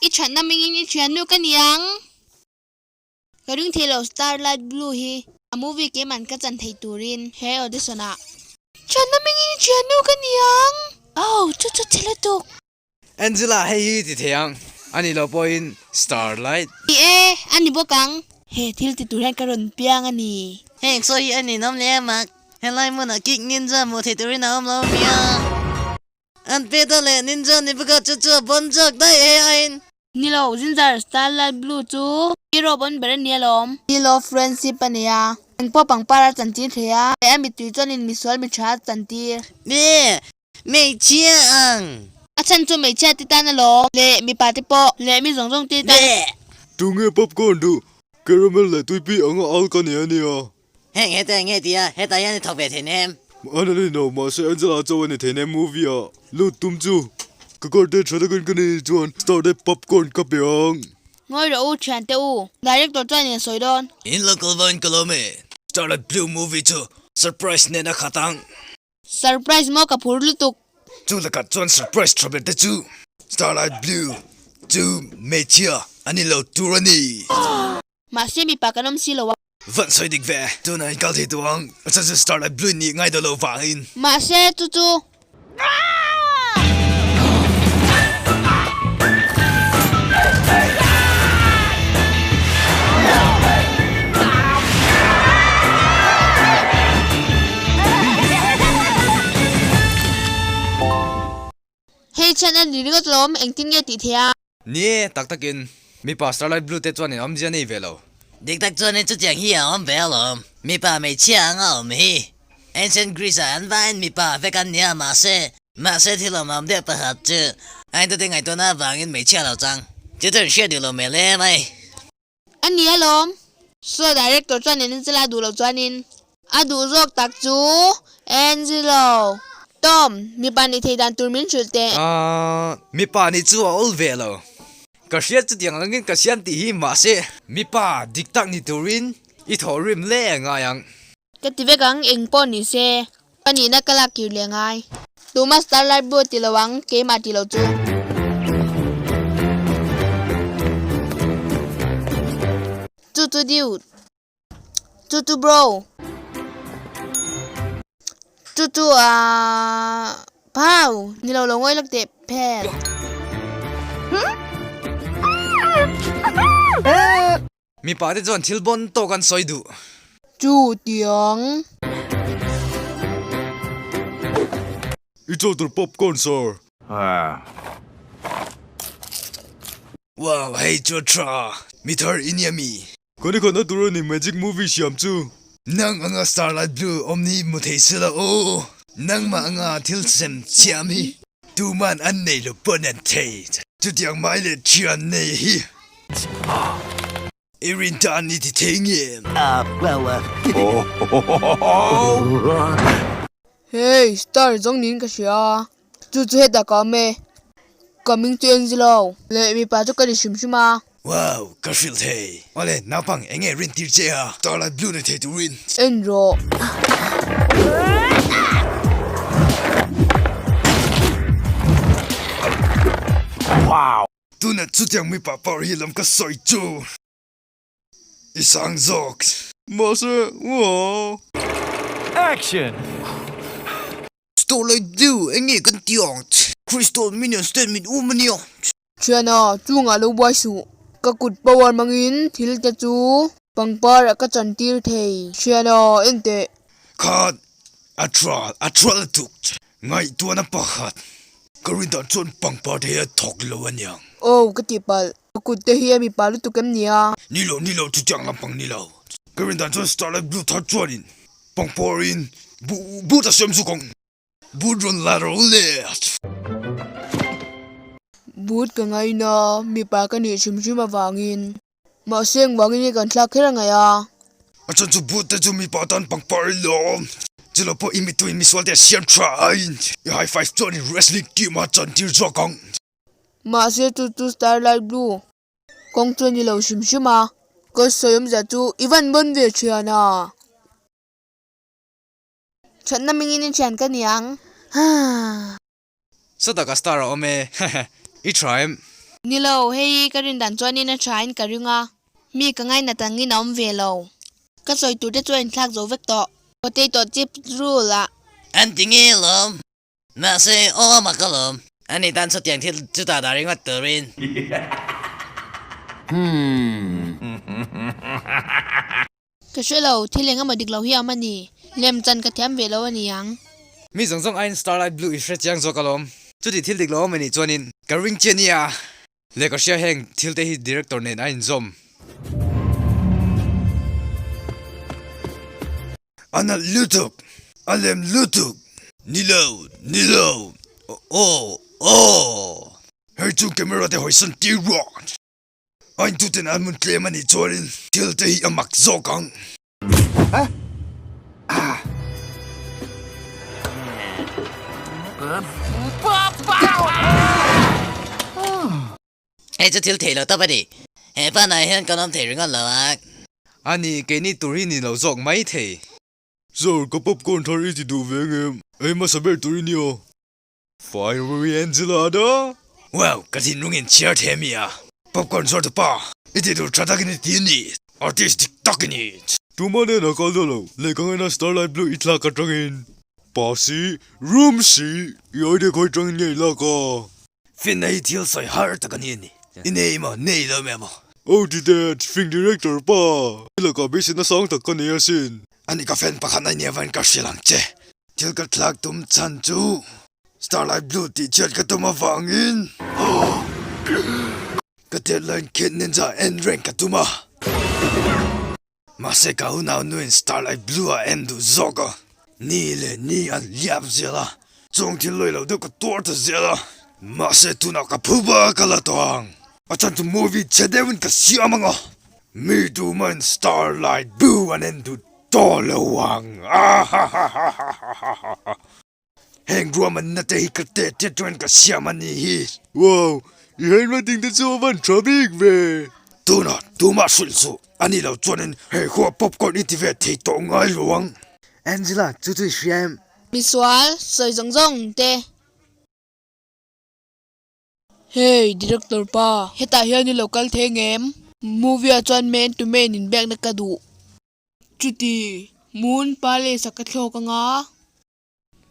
I thatna mingin i thiannu ka ni ang. Ka ring thei lo Starlight Blue hi a movie keiman ka chan thei turin he audition ah. Thatna mingin i thiannu ka ni ang. Oh, chu chu chhe lutuk. Angela hei hi ti thei ang, a nih loh pawhin Starlight. Ni e, a ni bawk ang. He thil ti tur hian ka rawn piang a ni. Heng sawi hi a ninawm leh mak. Helai hmunah Kick Ninja hmuh theih turin a awm lo nia. An pet a leh Ninja ni bawk a, chu chu a bon zawk daih he aiin. Ni lo, Ginger Starlight Blue chu hero bon ber a ni alawm. Ni lo, friendship a nei a, engpawh pangpar a chantir thei a, leh a mittui chuanin misual mitha a chantir. Ni, hmeichhia ang. A chhan chu hmeichhia te tan alawm, leh mipa te pawh, leh mi zawng zawng te tan. Bleh! Tunge popcorn duh? Caramel leh tuipi anga al ka nei a nia. Heng heta eng nge tia hetah hian i thawk ve thei nem? An a ni lo, mahse Angela chauh a ni thei nem movie ah lut tum chu ka card te tha takin ka nei chuan star te popcorn ka pe ang. Ngawi rawh u thian te u, director chuan in sawi dawn. In local vawiin ka lawm e. Starlight Blue movie chu surprise nen a khat ang. Surprise maw ka phur lutuk. Chu lakah chuan surprise tha ber te chu Starlight Blue chu hmeichhia a ni lo tur a ni. Mahse mipa kan awm si lo a. Van sawi dik ve, tunah in kal thei tawh ang, a chhan chu Starlight Blue nih ngai dawn lo vangin. Mahse chu chu. Hei chhan a ni ringawt lawm, engtin nge tih theih a? Ni e, tak takin mipa Starlight Blue te chuan in awmzia nei ve lo. Dik tak chuan in chutiang hi a awm ve alawm. Mipa hmeichhia anga awm hi. Ancient Greece ah an vaiin mipa vek an nia mahse, mahse thil awm awm deuh pakhat chu aintute ngaihtuahna avangin hmeichhia lo chang. Chu chu an hriat duh lo hmel e mai. A ni alawm. Saw director chuan Angela duh loh chuanin a duh zawk tak chu Angelo. Tom, mipa nih theih dan tur min hrilh teh. Ahh, mipa nih chu a awl ve lo. Ka hriat chutiang angin ka siam tih hi mahse mipa dik tak ni turin i thawhrim hle a ngai ang. Ka ti vek ang, eng pawh ni se. Ka nihna ka lak kir leh ngai. Tuma Starlight Blue ti lo ang, keimah ti lo chu. Chu chu dude. Chu chu bro. Chu chu ahh phau ni lo lo ngawi lawk teh phet. Mipa te chuan thil bawn tawk an sawi duh. Chu tiang. I chaw tur popcorn sir. Wow hei chu a tha. Mi thar i nia mi. Kan i khatna tur a ni magic movie siam chu. Nang anga starlight blue awm ni mu thei sela aw. Nangmah anga thil sem chiam hi tuman an nei lo pawn an thei. Chutiang mai leh thian nei hi. I rin tan i ti thei nge? Hey, star zawng niin ka hria. Chu chu hetah ka awm e. Ka hming chu Angelo leh mipa chu ka ni hrim hrim a. Wow, ka hrilh thei. Awle, naupang eng nge rin tir che a? Starlight Blue nei thei turin. En rawh. Wow! Tuna chutiang mipa power hi lam ka sawi chu i sang zawk. Mahse, uaa. Action! Starlight Blue, eng nge kan tih ang? Crystal Minions ten min um ania. Thiana, chungah lo buai suh. Ka kut power hmangin thil te chu pangpar ah ka chantir thei. Thiana, en teh. Khat, a tha, a tha lutuk. Ngaihtuahna pakhat, ka rin dan chuan pangpar te hi a thawk lo aniang. Aw, ka tih palh. Ka kut te hi a mipa lutuk em nia? Ni lo, ni lo, chutiang lampang ni lo. Ka rin dan chuan Starlight Blue thar chuanin pangpar in buh but a siam zuk ang. But rawn la ro le. But ka ngaina, mipa ka nih hrim hrim avangin. Mahse engvangin nge kan thlak kher a ngaih a? A chhan chu but te chu mipa tan pangpar i lawm. Chulo pawh i mituin misual te a siam tha ain. I high five chuan in wrestling team a chantir zawk ang. Mahse chu chu Starlight Blue kawng chu a ni lo hrim hrim a. Ka sawi awmzia chu i van bawn ve thian a. Thatna mingin i thian ka niang. Sawtah ka star a awm e. I tha em? Ni lo, hei ka rin dan chuanin a thain ka ring a, mi ka ngainat angin a awm ve lo. Ka sawi tur te chu a inthlak zo vek tawh. Potato chips roll ah. An ti nge lawm. Mahse, aw a mak alawm. Ani tan chutiang thil chutah dah ringawt turin. Ka hre lo, thil eng emaw dik lo hi a awm a ni. Lem chan ka thiam ve lo a ni ang. Mi zawng zawng aiin Starlight Blue i hre chiang zawk alawm. Chuti thil dik lo awm a nih chuanin ka ring che nia. Leh ka hria heng thil te hi director nen a inzawm. A nalh lutuk, a lem lutuk. Ni lo, ni lo, aw, aw. Hei chu camera te hawisan tir ruah. A intuten an hmun tlem a nih chuanin thil te hi a mak zawk ang. Hei chu thil theih lo tawp a ni. He panah hian kan awm thei ringawt lo ang. A ni, keini tur hi ni lo zawk mai thei. Sir, ka popcorn thar i ti duh ve ngem? Ei hmasa ber tur i nia. Fiery Enchilada? Wow, ka thinlung in chhiar thei ami a? Popcorn zawr tu pa, i tih tur tha takin i ti a ni, artist dik tak i ni. Tuma nen a kal dawn lo, lehkha ngaina Starlight Blue i thlak atangin pa si, room si, i idea khawi tangin nge i lak a? Finna hi thil sawi har tak a ni a ni, i nei emaw, nei lo emaw. Oh ti det, fing director pa, i lakah beiseina sang tak ka nei asin. Ani ka fan pakhat na i nia vain ka hrilh ang che. Thil ka thlak tum chhan chu Starlight Blue tih chhiat ka tum avangin ka deadline Kid Ninja en reng ka tum a. Mahse ka unau nuin Starlight Blue a en duh zawk a, ni leh ni an liap zel a, chung thil lawi lo deuh ka tuar ta zel a. Mahse tunah ka phu bak a la tawh ang, a chhan chu movie chhe deuhin ka siam ang a, mi tumahin Starlight Blue an en duh Tawh lo ang ahahahahahaha. Heng ruahmanna te hi ka teh te chuan ka siam a nih hi. Wow, i handwriting te chu a van tha bik ve. Tunah tumah hrilh suh, a nih loh chuanin hei khua popcorn i ti ve thei tawh ngai lo ang. Angela, chu chu i hria em? Misual, sawi zawng zawng te. Hey, director pa, hetah hian i lo kal thei ngem? Movie ah chuan man to man inbiakna ka duh. Chuti, Moon Palace ah ka thlawk anga,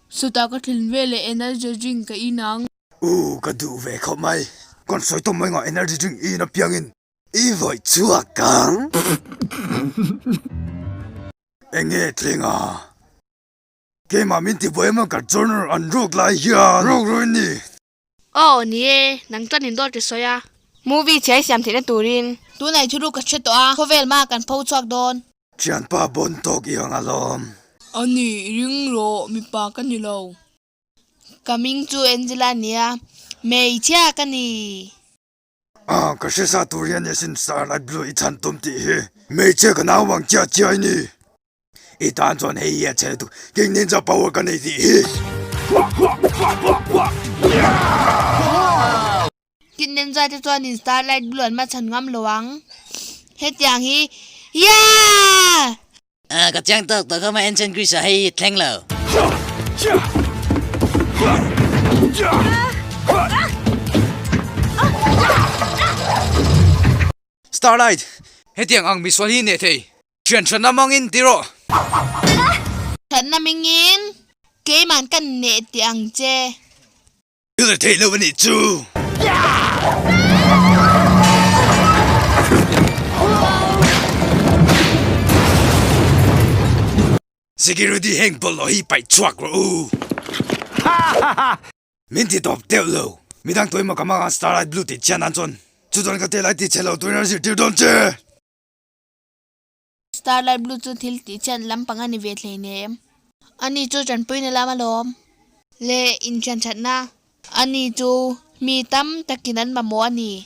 chutah ka thlen veleh energy drink ka in ang. U, ka duh ve khawp mai. Kan sawi tawm mai ngah energy drink i in apiangin i vawih chhuak ang. Enge thleng a? Keimah min tibuai emaw ka journal an ruk lai hian ruk ruin ni. Aw ni e, nang chuan in dawt i sawi a. Movie chhiai siam theihna turin. Tunah i thuruk ka hre tawh a, khawvel hma kan pho chhuak dawn. Thianpa bawn tawk i ang alawm. A ni, ring rawh, mipa ka ni lo. Ka hming chu Angela a nia, hmeichhia ka ni. Ah, ka hre sa tur hian nia sin Starlight Blue i chhan tum tih hi. Hmeichhia ka nau vang chiah chiah i ni. I tan chuan hei hi a chhe lutuk, King Ninja power ka nei tih hi. King Ninja te chuanin Starlight Blue an ma chhan ngam lo ang. Hetiang hi, Yeah! Ah, ka chiang tawk tawh kha ma Ancient Greece ah hei hi thleng lo. Starlight, hetiang ang misual hi neh thei. Thian thatna mangin ti rawh. Thatna mingin keiman ka neh tih ang che. Thil a theih lo a nih chu. Security heng bawlhhlawh hi paih chhuak rawh u. Min ti tawp deuh lo. Midang tuai maw ka hmang a Starlight Blue tih chian nan chuan chu chuan ka tel ai ti chhe lo turin a zirtir dawn che. Starlight Blue chu thil tih chhiat lampang a ni ve thlei nem. Ani chu tanpuina lam alawm leh inthianthatna. Ani chu mi tam takin an mamawh a ni.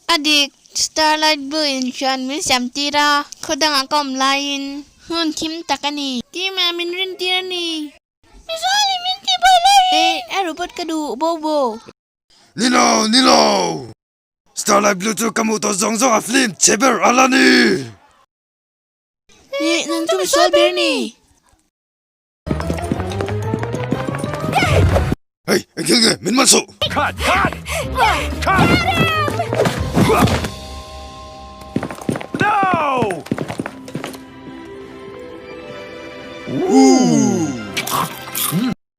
A dik, Starlight Blue inthian min siam tir a, khaw dangah ka awm laiin hun thim tak a ni. Tima min rin tir a ni. Mizuali min ti buai lai hi! A robot ka duh, Bobo. Ni lo, ni lo! Starlight Blue chu ka hmuh tawh zawng zawng a film chhe ber a la ni. Ih, nang chu misual ber ni. Hey, eng thil nge min man suh! Cut! Cut! Cut! No!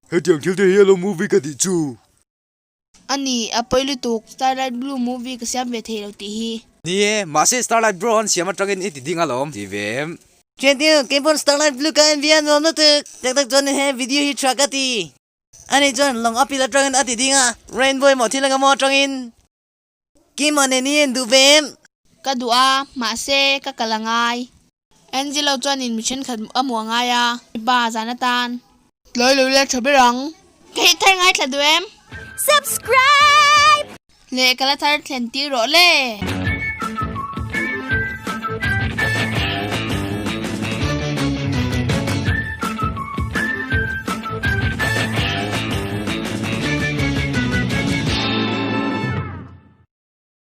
Hetiang thil te hi alo movie ka tih chu. Ani, a pawi lutuk. Starlight Blue movie ka siam ve thei lo tih hi. Ni e, mahse Starlight Bro an siam atangin i ti ding alawm ti ve em? Thiantiu, keipawn Starlight Blue ka en ve a nuam lutuk. Tak tak chuan he video hi tha ka ti. Ani chuan lawng a pil atangin a ti ding a, Rainbow emaw thil eng emaw atangin. Keimah nen i en duh ve em? Ka duh a, mahse ka kal a ngai. Angelo chuanin mi thenkhat a hmuh a ngai a, mipa zan atan. Tlai lo ila tha ber ang. Ka hit thar ngaithla duh em? Subscribe! Leh ka la thar thlen tir rawh le.